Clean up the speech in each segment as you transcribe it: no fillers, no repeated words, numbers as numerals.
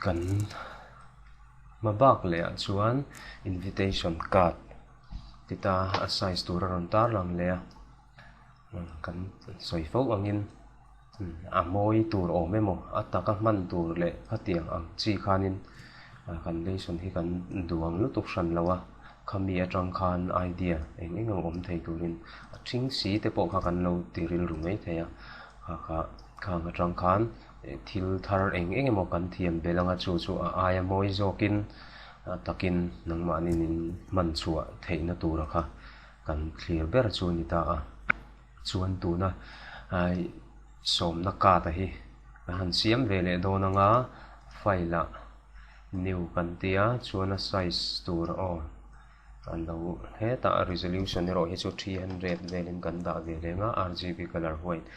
Kan hma bak leh ah chuan invitation card ti ta a size tur a rawn tar lang leh a kan sawi fo angin a mawi tur awm emaw a taka hman tur leh khatiang ang chi khanin kan lesson hi kan duang lutuk hran lo a khami atang khan idea eng eng ang awm thei turin a thing si te pawh kha kan lo ti rilru mai thei a kha kha khang atang khan thil thar eng eng emaw kan thiam belh anga chu chu a aia mawi zawkin a takin nangmahni min hman chhuah theihna tura kha kan thlir ber chu a ni ta a. Chuan tuna sawmna card a hi kan han siam ve leh dawn anga file ah new kan tia chuan a size tur aw a lo hetah resolution erawh hi chu 300 velin kan dah ve leng a rgb colour white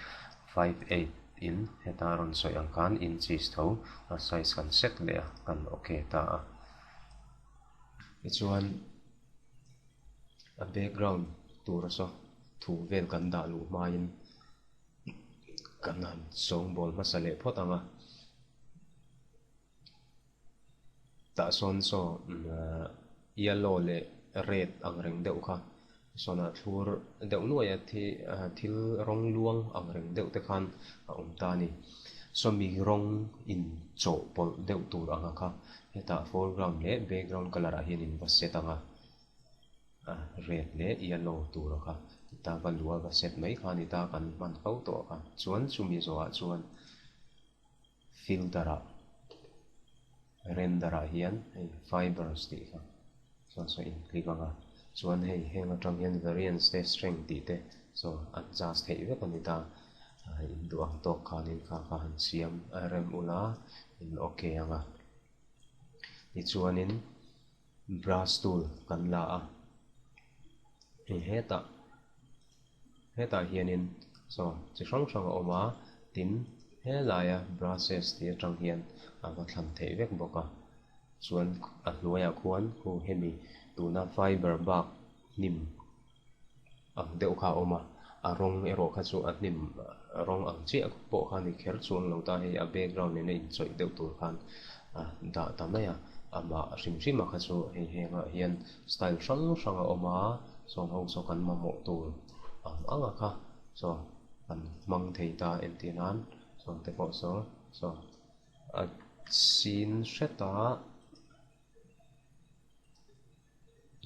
58 in heta a rawn sawi ang khan inches tho a size kan set leh a kan ok ta a tichuan. A background tura saw thu vel kan dah luh hmain kan han sawngbawl hmasa leh phawt ang a. Tah sawn saw yellow leh red ang reng deuh kha sawn a thlur deuh nuai a thil rawng luang ang reng deuh te khan a awm ta a ni. Sawmi rawng inchawhpawlh deuh tur anga kha hetah foreground leh background colour ah hian in va set ang a. A red leh yellow tur a kha ta va lua va set mai kha a ni ta kan hman fo tawh a kha chuan chumi zawhah chuan filter ah render ah hian hei fibers tih kha chuan saw in click ang a chuan hei heng atang hian variance te strength tih te saw adjust theih vek a ni ta in duh ang tawk khanin kha kha han siam a rem ula in ok ang a tichuanin. Brush tool kan la a, hei hetah hetah hianin saw chi hrang hrang a awm a, tin helaia brushes tih atang hian a va thlan theih vek bawk a, chuan a hnuaiah khuan khu hemi tuna fiber bak hnim ang deuh kha a awm a, a rawng erawh kha chu a hnim rawng ang chiah pawh kha ni kher chuang lo ta hei a background nena inchawih deuh tur khan a dah ta mai a, amah hrim hrim a kha chu hei hengah hian style hrang hrang a awm a, sawng ho saw kan mamawh tur ang ang a kha saw kan hmang thei ta entir nan sawng te pawh saw saw a sin hret a.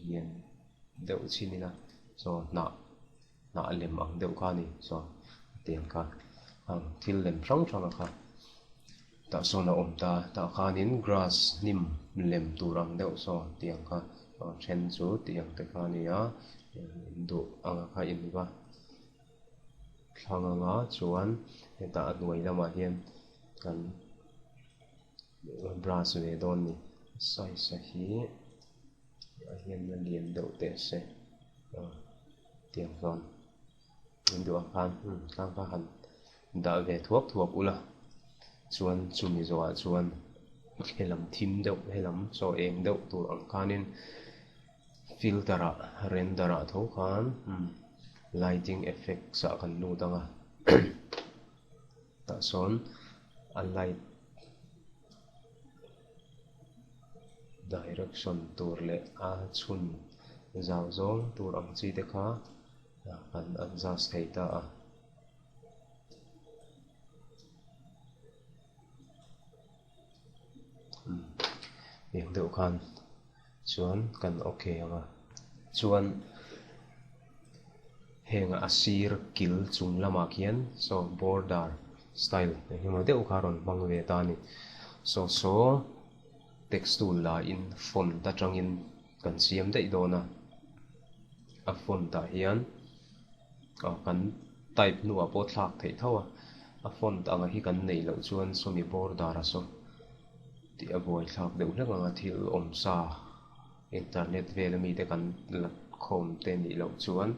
Lian deuh chin ila saw hnah hnah lem ang deuh kha a ni saw tiang kha ang thil lem hrang hrang a kha tah sawn a awm ta tah khanin grass hnim lem tur ang deuh saw tiang kha a then chu tiang te kha a ni a induh anga kha in va thlang anga chuan hetah a hnuai lamah hian kan. Brush ve dawn ni size a hi a hian a lian deuh teh se tiang chuan in duh ang khan tlang kha han dah ve thuak thuak ula chuan chumi zawhah chuan helam thim deuh helam chaw eng deuh tur ang khanin filter ah render ah tho khan lighting effects ah kan lut ang a tah sawn a light direction tur leh a chhun zau zawng tur ang chi te kha kan adjust thei ta a. Eng deuh khan chuan kan ok ang a chuan heng a sir kil chung lamah khian saw border style eng emaw deuh kha a rawn hmang ve ta a ni saw saw text tool la in font atangin kan siam daih dawn a a font ah hian aw kan type hnuah pawh thlak theih tho a a font anga hi kan neih loh chuan sawmi border a saw tih a buai thlak deuh hlek ang a thil awm sa internet vel ami te kan la khawm te nih loh chuan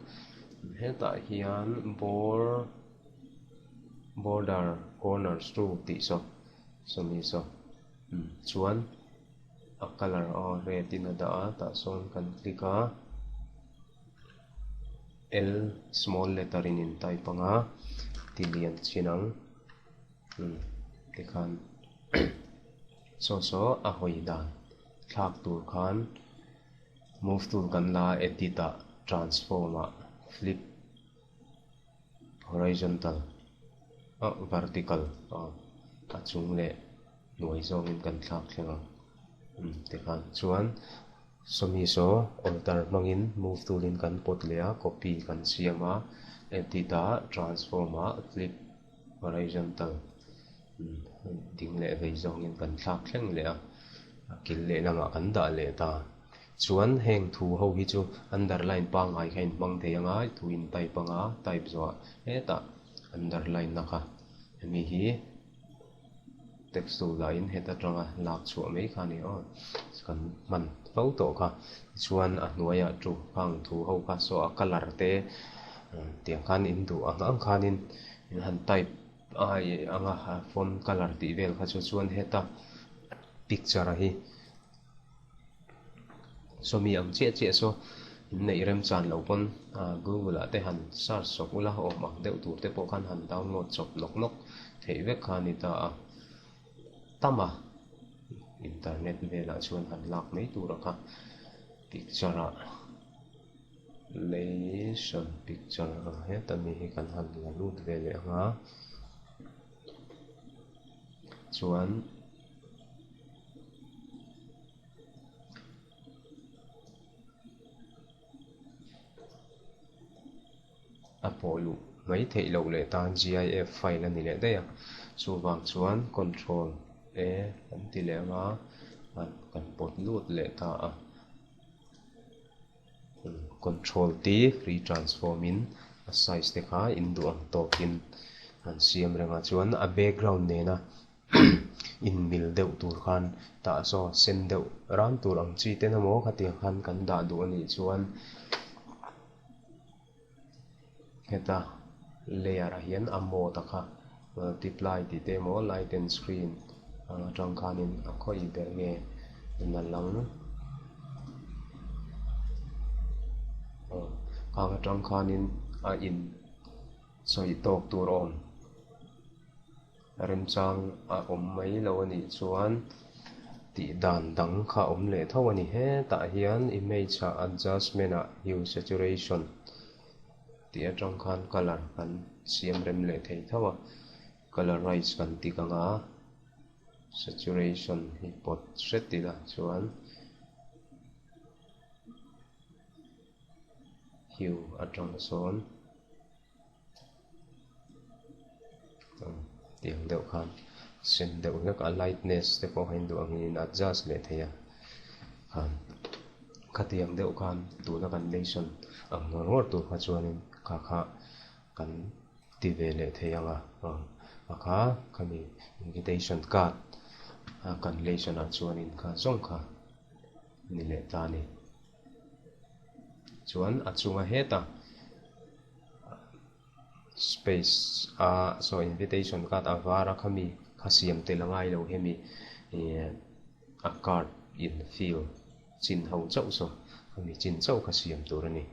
hetah hian bor border corners to tih saw sawmi saw chuan a colour aw red in a dah a tah sawn kan click a. L small letter in in type ang a ti lian chin ang tikhan. Saw saw a hawi dan thlak tur khan move tool kan la a, edit ah transform ah flip horizontal ah vertical ah a chung leh hnuai zawngin kan thlak thleng ang tikhan chuan sawmi saw alter hmangin move tool in kan pawt leh a copy kan siam a edit ah transform ah flip horizontal ding leh vei zawngin kan thlak thleng leh a a kil lehlamah kan dah leh ta. Chuan heng thu ho hi chu underline pangngai kha inhmang thei anga thu in type anga type zawhah hetah underline na kha hemi hi text tool dahin heta tanga lak chhuah mai kha a ni aw kan hman fo tawh kha. Tichuan a hnuaiah chu khang thu ho kha saw a colour te tiang khan in duh ang ang khanin in han type a anga font colour tih vel kha chu chuan heta picture hi Sawmi ang chiah chiah saw in neih remchan lo pawn Google ah te han search chawp ula awm ang deuh tur te pawh khan han download chawp nawk nawk theih vek kha a ni ta a. Tam a internet velah chuan han lak mai tur a kha picture ah lation picture ang heta mi hi kan han la lut ve leh ang a chuan. A pawh luh mai theih loh leh tan GIF file a ni leh daih a, chuvang chuan control A kan ti leh ang a, kan pawt lut leh ta a. Control T free transform in a size te kha in duh ang tawkin an siam reng a, chuan a background nena inmil deuh tur khan tah saw sen deuh ran tur ang chi ten emaw khatiang khan kan dah duh a nih chuan heta layer ah hian a mode a kha multiply tih te emaw light and screen ang atang khanin a khawih ber nge na lang aw khang atang khanin a in sawi tawk tur awm. Remchang a awm mai lo a nih chuan tih dan dang kha a awm leh tho a ni. Hetah hian image ah adjustment ah hue saturation tih atang khan colour kan siam rem leh thei tho a, colorize kan tik ang a, saturation hi pawt hret ila chuan hue atang sawn. Tiang deuh khan sen deuh hlek a lightness te pawh kha induh angin in adjust leh thei a khan khatiang deuh khan tuna kan lesson ang ngawr ngawr tur kha chuanin kha kha kan ti ve leh thei ang a a kha khami invitation card a kan lesson ah chuanin kha zawng kha ni leh ta a ni chuan a chunga heta. Space a saw invitation card a var a khami kha siam tel a ngai lo hemi ih a card in fill chin ho chauh saw khami chin chauh kha siam tur a ni.